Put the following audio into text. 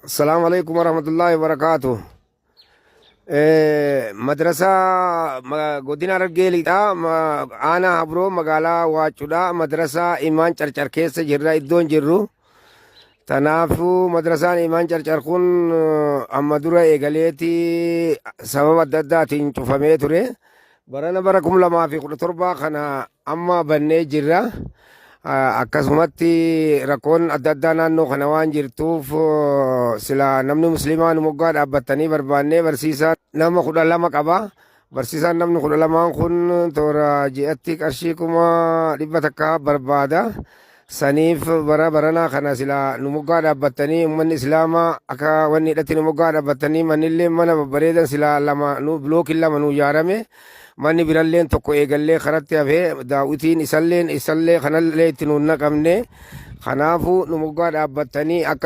Assalaamu alaikum warahmatullaahi wabarakaatu. Madrasaa godina Harargee Lixaa aanaa Habroo magaalaa Waaccuudha. Madrasaa Imaan Carcar keessa jirra iddoon jirru. Tanaafuu madrasaan Imaan Carcar kun amma dura eegaleeti sababa adda addaatiin cufamee ture. Barana bara 2017 kana amma bannee jirra. Akkasumatti rakkoon adda addaa naannoo kana waan jirtuuf sila namni musliimaa nu moggaa dhaabbattanii barbaannee barsiisaa nama 12 qaba. Barsiisaan namni 12n kun toora ji'atti qarshii 100,000 barbaada. Saniif bara baranaa kana sila nu moggaa dhaabbattanii uummanni islaamaa akka wanni hidhatti nu moggaa dhaabbattanii mannillee mana babbareedan sila lama nu bilookiin lama nu ijaarame. Manni biralleen tokko eegallee karatti hafee daawwitiin isalleen isallee kanallee itti nuun naqamne. Kanaafuu nu moggaa dhaabbattanii akka